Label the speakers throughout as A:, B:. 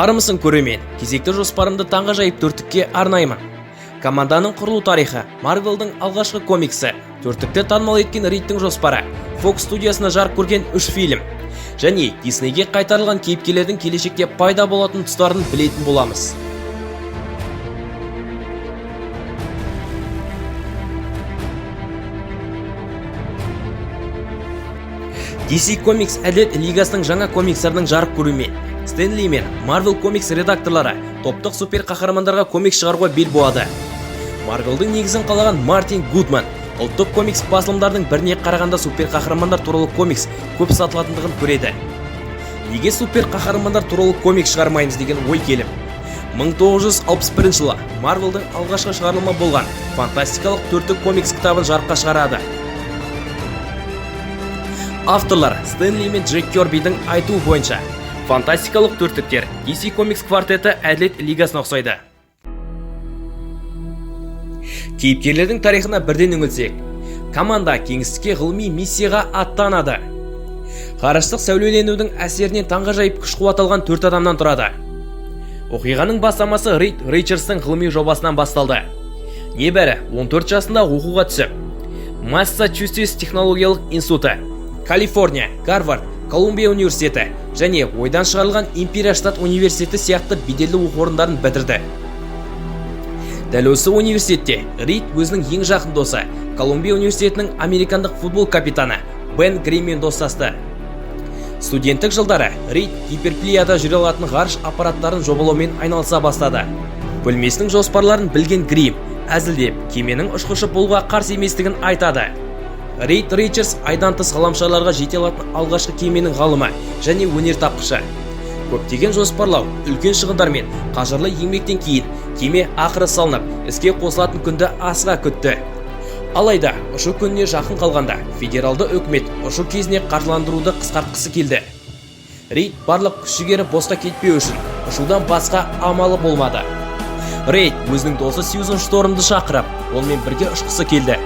A: Армысың, көрермен! Кезекті жоспарымды таңғажайып төрттікке арнаймын. Команданың құрылу тарихы, Марвелдің алғашқы комиксі, төрттікті танымал еткен Ридтің жоспары, Fox студиясында жарық көрген үш фильм және Диснейге қайтарылған кейіпкерлердің келешекте пайда болатын тұстарын білетін боламыз. DC Comics Әділет лигасының жаңа комикстарының жарық көруімен Стэн Ли мен Marvel Comics редакторлары топтық супер қаһармандарға комикс шығаруға бел буады. Марвелдің негізін қалаған Мартин Гудман ұлттық комикс басылымдарының біріне қарағанда супер қаһармандар туралы комикс көп сатылатындығын көреді. Неге супер қаһармандар туралы комикс шығармаймыз деген ой келіп, 1961 жылы Марвелдің алғашқы шығарылымы болған фантастикалық төрттік комикс кітабын жарыққа шығарады. Авторлар Стэн Ли мен Джек Кёрбидің айтуы бойынша, фантастикалық төрттіктер DC Comics квартеті Әділет лигасына ұқсайды. Кейіпкерлердің тарихына бірден үңілсек, команда кеңістікке ғылыми миссияға аттанады. Ғарыштық сәулеленудің әсерінен таңғажайып күш-қуат алған төрт адамнан тұрады. Оқиғаның бастамасы Рид Ричардстың ғылыми жобасынан басталды. Небәрі 14 жасында оқуға түсіп, Массачусетс технологиялық институты, Калифорния, Гарвард, Колумбия университеті және ойдан шығарылған Империя штат университеті сияқты беделді оқу орындарын бітірді. Дәл осы университетте Рид өзінің ең жақын досы, Колумбия университетінің американдық футбол капитаны Бен Гриммен достасты. Студенттік жылдары Рид гиперплияда жүре алатын ғарыш аппараттарын жобалаумен айналыса бастады. Бөлмесінің жоспарларын білген Грим әзілдеп кеменің ұшқышы болуға қарсы еместігін айтады. Рид Ричардс айдан тыс ғаламшарларға жете алатын алғашқы кеменің ғалымы және өнертапқышы. Көптеген жоспарлау, үлкен шығындар мен қажырлы еңбектен кейін кеме ақыры салынып, іске қосылатын күнді асыға күтті. Алайда ұшу күніне жақын қалғанда федералды үкімет ұшу кезіне қаржыландыруды қысқартқысы келді. Рид барлық күш-жігері босқа кетпеу үшін ұшудан басқа амалы болмады. Рейд өзінің досы Сьюзен Штормды шақырып, онымен бірге ұшқысы келді.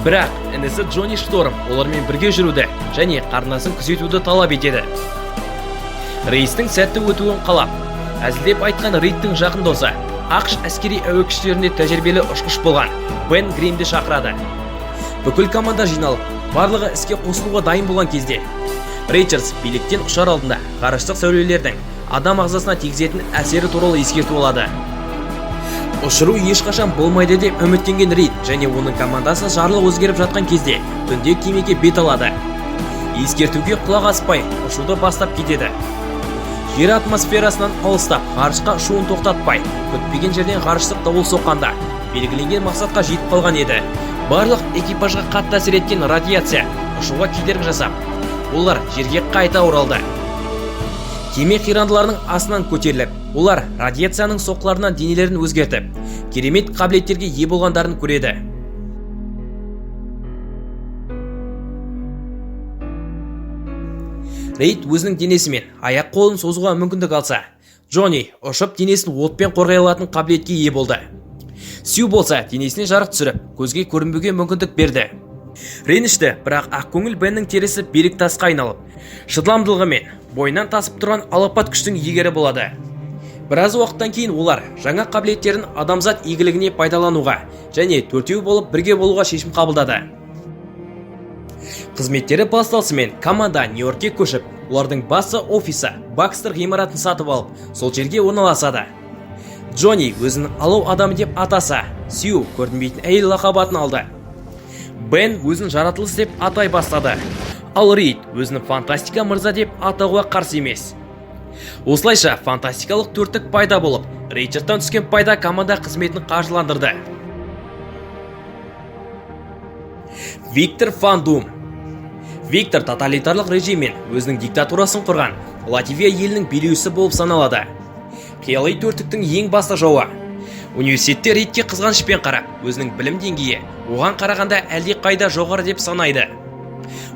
A: Бірақ інісі Джонни Шторм олармен бірге жүруді және қарындасын күзетуді талап етеді. Рейстің сәтті өтуін қалап, әзілдеп айтқан Ридтің жақын досы, АҚШ әскери әуе күштерінде тәжірибелі ұшқыш болған Бен Гримді шақырады. Бүкіл команда жиналып, барлығы іске қосылуға дайын болған кезде Ричардс биліктен ұшар алдында ғарыштық сәулелердің адам ағзасына тигізетін әсері туралы ескерту алады. Ұшыру ешқашан болмайды деп үміттенген Рид және оның командасы жарлық өзгеріп жатқан кезде түнде кемеге бет алады. Ескертуге құлақ аспай ұшуды бастап кетеді. Жер атмосферасынан алыстап, ғарышқа ұшуын тоқтатпай, күтпеген жерден ғарыштық дауыл соққанда белгіленген мақсатқа жетіп қалған еді. Барлық экипажға қатты әсер еткен радиация ұшуға кедергі жасап, олар жерге қайта оралды. Кеме қирандыларының астынан көтеріліп, олар радиацияның соққыларынан денелерін өзгертіп, керемет қабілеттерге ие болғандарын көреді. Рейд өзінің денесімен аяқ қолын созуға мүмкіндік алса, Джонни ұшып денесін отпен қорғай алатын қабілетке ие болды. Сью болса денесіне жарық түсіріп, көзге көрінбеуге мүмкіндік берді. Ренішті, бірақ ақкөңіл Беннің терісі берік тасқа айналып, шыдамдылығымен бойынан тасып тұрған алапат күштің иегері болады. Біраз уақыттан кейін олар жаңа қабілеттерін адамзат игілігіне пайдалануға және төртеу болып бірге болуға шешім қабылдады. Қызметтері басталысымен команда Нью-Йоркке көшіп, олардың басы офисі Бакстер ғимаратын сатып алып, сол жерге орналасады. Джонни өзін алау адамы деп атаса, Сью көрінбейтін әйел лақап атын алды. Бен өзін жаратылыс деп атай бастады. Ал Рид өзін фантастика мырза деп атауға қарсы емес. Осылайша фантастикалық төрттік пайда болып, Ричардтан түскен пайда команда қызметін қаржыландырды. Виктор Фан Дум. Виктор тоталитарлық режиммен өзінің диктатурасын құрған Латвия елінің билеушісі болып саналады. Қияли төрттіктің ең басты жауы. Университетте Ридке қызғанышпен қарап, өзінің білім деңгейі оған қарағанда әлде қайда жоғары деп санайды.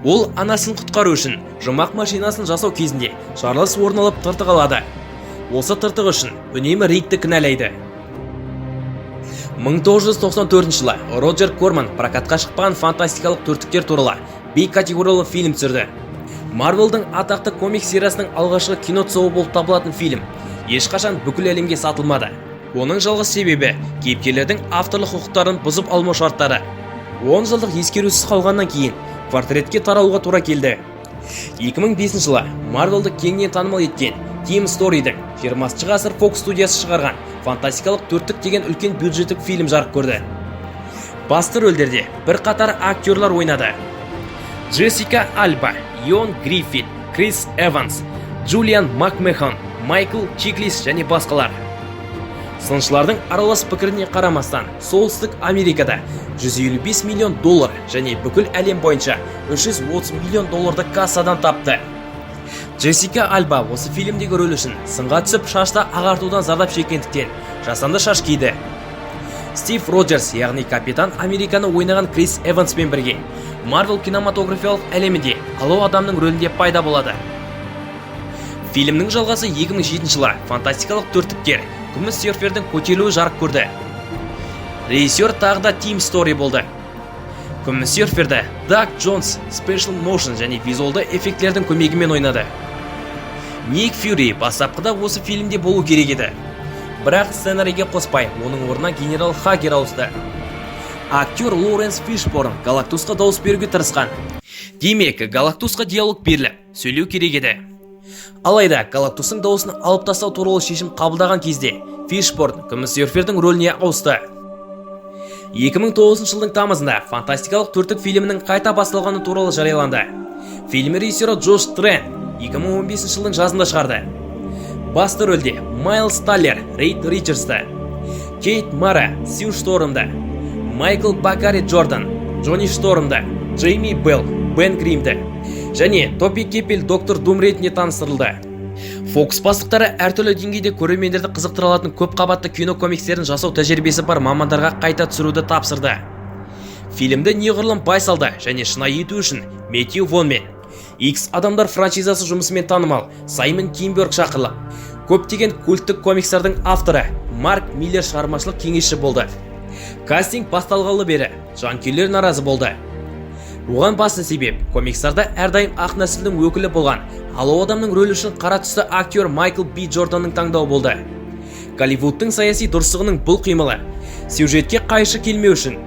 A: Ол анасын құтқару үшін жұмақ машинасын жасау кезінде жарылыс орын алып, тыртық алады. Осы тыртық үшін үнемі Ридті кінәлайды. 1994 жылы Роджер Корман прокатқа шықпаған фантастикалық төрттіктер туралы B категориялы фильм түсірді. Марвелдің атақты комикс сериясының алғашқы кино тұсауы болып табылатын фильм Ешқашан бүкіл әлемге сатылмады. Оның жалғыз себебі – кейіпкерлердің авторлық құқықтарын бұзып алмау шарттары. 10 жылдық ескерусіз қалғаннан кейін портретке таралуға тура келді. 2005 жылы Марвелді кеңінен танымал еткен Тим Сторидің 20 ғасыр Фокс студиясы шығарған «Фантастикалық төрттік» деген үлкен бюджеттік фильм жарық көрді. Басты рөлдерде бірқатар актерлар ойнады: Джессика Альба, Ион Гриффин, Крис Эванс, Джулиан Макмехон, Майкл Чиклис және басқалар. Сыншылардың аралас пікіріне қарамастан, Солтүстік Америкада 155 миллион доллар және бүкіл әлем бойынша 330 миллион долларды кассадан тапты. Джессика Альба осы фильмдегі рөлі үшін сынға түсіп, шашты ағартудан зардап шеккендіктен жасанды шаш киді. Стив Роджерс, яғни Капитан Американы ойнаған Крис Эванспен бірге Марвел кинематографиялық әлемінде Алау адамның рөлінде пайда болады. Фильмнің жалғасы 2007 жылы «Фантастикалық төрттіктер: Күміс серфердің көтерілуі» жарық көрді. Режиссер тағы да Тим Стори болды. Күміс серферді Даг Джонс special motion және визуалды эффектілердің көмегімен ойнады. Ник Фьюри бастапқыда осы фильмде болу керек еді, бірақ сценарийге қоспай, оның орнына генерал Хагер ауысты. Актер Лоуренс Фишборн Галактусқа дауыс беруге тырысқан. Демек, Галактусқа диалог беріліп, сөйлеу керек еді. Алайда Галактустың дауысын алып тастау туралы шешім қабылдаған кезде Фишборн Күміс серфердің рөліне ауысты. 2009 жылдың тамызында «Фантастикалық төрттік» фильмінің қайта басталғаны туралы жарияланды. Фильм режиссері Джош Трент 2015 жылдың жазында шығарды. Басты рөлде Майлз Таллер Рейд Ричардсты, Кейт Мара Сью Штормды, Майкл Бакари Джордан Джонни Штормды, Джейми Белл Бен Гримді және Тоби Кеппел Доктор Дум ретінде таныстырылды. Фокс бастықтары әртүрлі деңгейде көрермендерді қызықтыра алатын көп қабатты кино комикстерін жасау тәжірибесі бар мамандарға қайта түсіруді тапсырды. Фильмді неғұрлым байсалды және шынайы ету үшін Мэтью Вон мен X адамдар франшизасы жұмысымен танымал Саймон Кинберг шақырылып, көптеген культтік комикстардың авторы Марк Миллер шығармашылық кеңесші болды. Кастинг басталғалы бері жанкүйерлер наразы болды. Оған басты себеп комикстарда әрдайым ақ нәсілдің өкілі болған Алау адамның рөлі үшін қара түсті актер Майкл Би Джорданның таңдауы болды. Голливудтың саяси дұрыстығының бұл қимылы сюжетке қайшы келмеу үшін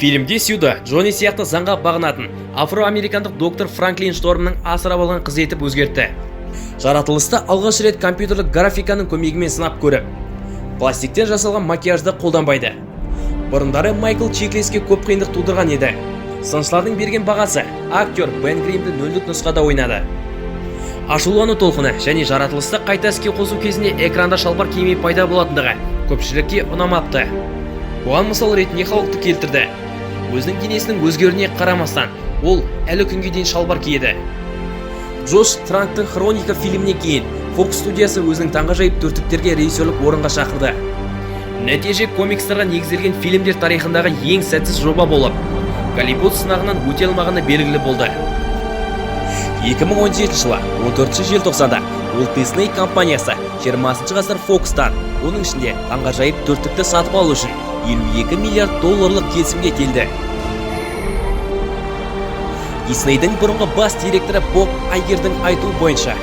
A: фильмде Сьюді Джонни сияқты заңға бағынатын афроамерикандық доктор Франклин Штормның асырап алған қызы етіп өзгертті. Жаратылысты алғаш рет компьютерлік графиканың көмегімен сынап көріп, пластиктен жасалған макияжды қолданбайды. Бұрындары Майкл Чиклеске көп қиындық тудырған еді. Сыншылардың берген бағасы: актер Бен Гримді нөлдік нұсқада ойнады. Ашулану толқыны және жаратылысты қайта іске қосу кезінде экранда шалбар кимей пайда болатындығы көпшілікке ұнамапты. Бұған мысал ретінде Халкты келтірді. Өзінің денесінің өзгеруіне қарамастан, ол әлі күнге дейін шалбар киеді. Джош Транктың «Хроника» фильмінен кейін Фокс студиясы өзінің таңғажайып төрттіктерге режиссерлік орынға шақырды. Нәтиже комикстарға негізделген фильмдер тарихындағы ең сәтсіз жоба болып, Голливуд сынағынан өте алмағаны белгілі болды. 2017 жылы 14 желтоқсанда Уолт Дисней компаниясы 20 ғасыр Фокстан, оның ішінде таңғажайып төрттікті сатып алу үшін 52 миллиард долларлық келісімге келді. Диснейдің бұрынғы бас директоры Боб Айгердің айтуы бойынша,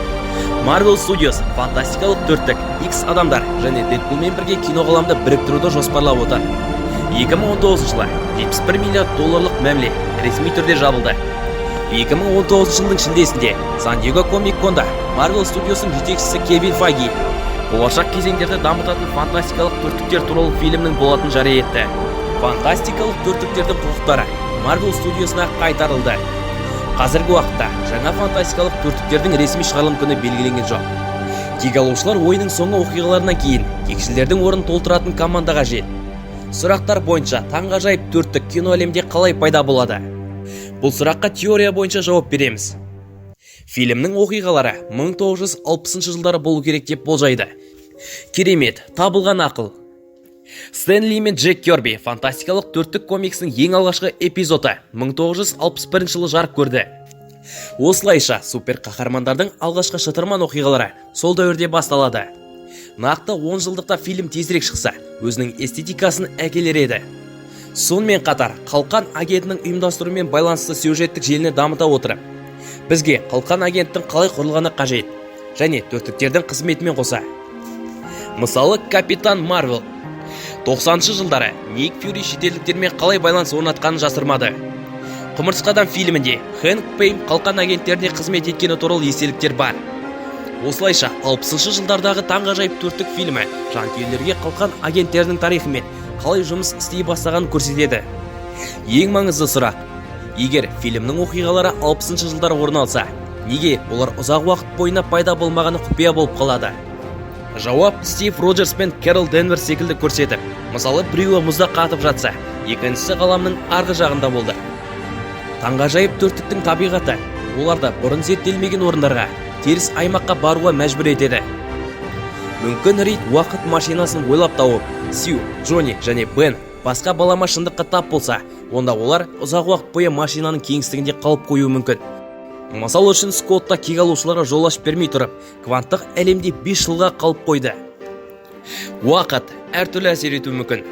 A: Marvel Studios «Фантастикалық төрттік», X адамдар және Дэдпулмен бірге киноғаламды біріктіруді жоспарлап отыр. 2019 жылы 71 миллиард долларлық мәміле ресми түрде жабылды. 2019 жылдың шілдесінде Сан-Диего Комик Конда Marvel студиосының жетекшісі Кевин Файги болашақ кезеңдерді дамытатын «Фантастикалық төрттіктер» туралы фильмнің болатынын жария етті. «Фантастикалық төрттіктердің» құқықтары Marvel студиосына қайтарылды. Қазіргі уақытта жаңа «Фантастикалық төрттіктердің» ресми шығарылым күні белгіленген жоқ. Кек алушылар ойының соңғы оқиғаларынан кейін кекшілдердің орнын толтыратын команда қажет. Сұрақтар бойынша, таңғажайып төрттік кино әлемде қалай пайда болады? Бұл сұраққа теория бойынша жауап береміз. Фильмнің оқиғалары 1960 жылдары болу керек деп болжайды. Керемет, табылған ақыл. Стэн Ли мен Джек Керби «Фантастикалық төрттік» комиксінің ең алғашқы эпизоды 1961 жылы жарық көрді. Осылайша, супер қаһармандардың алғашқы шытырман оқиғалары сол дәуірде басталады. Нақты 10 жылдықта фильм тезірек шықса, өзінің эстетикасын әкелер еді. Сонымен қатар, Қалқан агентінің ұйымдастыруымен байланысты сюжеттік желіні дамыта отырып, бізге Қалқан агенттің қалай құрылғаны қажет және төрттіктердің қызметімен қоса. Мысалы, Капитан Марвел. 90 жылдары Ник Фьюри шетелдіктермен қалай байланыс орнатқанын жасырмады. Құмырсқа фильмінде Хэнк Пейм қалқан агенттеріне қызмет еткені туралы естеліктер бар. Осылайша, 60 жылдардағы «Таңғажайып төрттік» фильмі жанкүйерлерге қалқан агенттерінің тарихы мен қалай жұмыс істей бастағанын көрсетеді. Ең маңызды сұрақ: егер фильмнің оқиғалары 60 жылдары орын алса, неге олар ұзақ уақыт бойына пайда болмағаны құпия болып қалады? Жауап: Стив Роджерс пен Кэрол Денверс секілді көрсетіп, мысалы, біреуі мұзда қатып жатса, екіншісі ғаламның арғы жағында болды. Таңғажайып төрттіктің табиғаты оларды бұрын зерттелмеген орындарға, теріс аймаққа баруға мәжбүр етеді. Мүмкін, Рид уақыт машинасын ойлап тауып, Сью, Джонни және Бен басқа балама шындыққа тап болса, онда олар ұзақ уақыт бойы машинаның кеңістігінде қалып қоюы мүмкін. Мысал үшін, Скотт та кек алушыларға жол ашып бермей тұрып, кванттық әлемде 5 жылға қалып қойды. Уақыт әртүрлі әсер етуі мүмкін.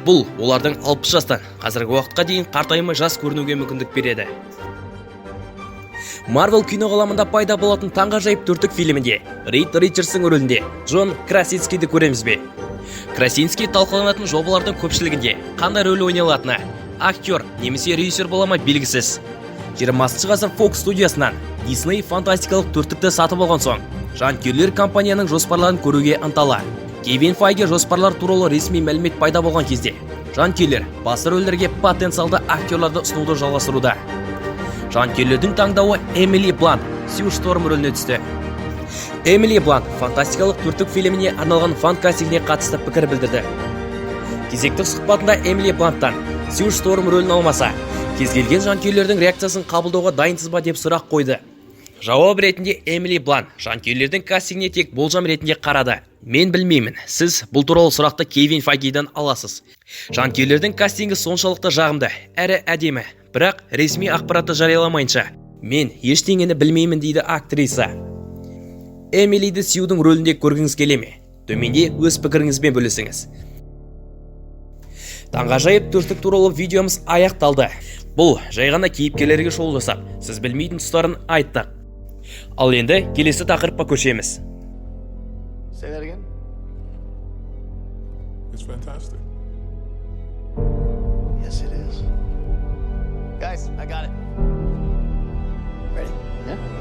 A: Бұл олардың 60 жастан қазіргі уақытқа дейін қартаймай, жас көрінуге мүмкіндік береді. Марвел кино ғаламында пайда болатын «Таңғажайып төрттік» фильмінде Рид Ричардстың рөлінде Джон Красинскийді көреміз бе? Красинский талқыланатын жобалардың көпшілігінде қандай рөл ойнай алатыны, актер немесе режиссер бола ма, белгісіз. 20 ғасыр Fox студиясынан Disney фантастикалық төрттікті сатып алған соң, жанкүйерлер компанияның жоспарларын көруге ынталы. Кевин Файге жоспарлар туралы ресми мәлімет пайда болған кезде, жанкүйерлер басты рөлдерге потенциалды актерларды ұсынуды жалғастыруда. Жанкүйерлердің таңдауы Эмили Блант, Сью Шторм рөліне түсті. Эмили Блант «Фантастикалық төрттік» фильміне арналған фан кастингіне қатысты пікір білдірді. Кезекті сұхбатында Эмили Бланттан Сью Шторм рөлін алмаса, кез келген жанкүйерлердің реакциясын қабылдауға дайынсыз ба деп сұрақ қойды. Жауап ретінде Эмили Блант жанкүйерлердің кастингіне тек болжам ретінде қарады. «Мен білмеймін, сіз бұл туралы сұрақты Кевин Файгиден аласыз. Жанкүйерлердің кастингі соншалықты жағымды әрі әдемі, бірақ ресми ақпаратты жарияламайынша, мен ештеңені білмеймін», — дейді актриса. Эмилиді Сьюдің рөлінде көргіңіз келе ме? Төменде өз пікіріңізбен бөлісіңіз. «Таңғажайып төрттік» туралы видеомыз аяқталды. Бұл жай ғана кейіпкерлерге шолу жасап, сіз білмейтін тұстарын айттық. Ал енді келесі тақырыпқа көшеміз.
B: Say that again?
C: It's fantastic.
B: Yes, it is. Guys, I got it. Ready? Yeah?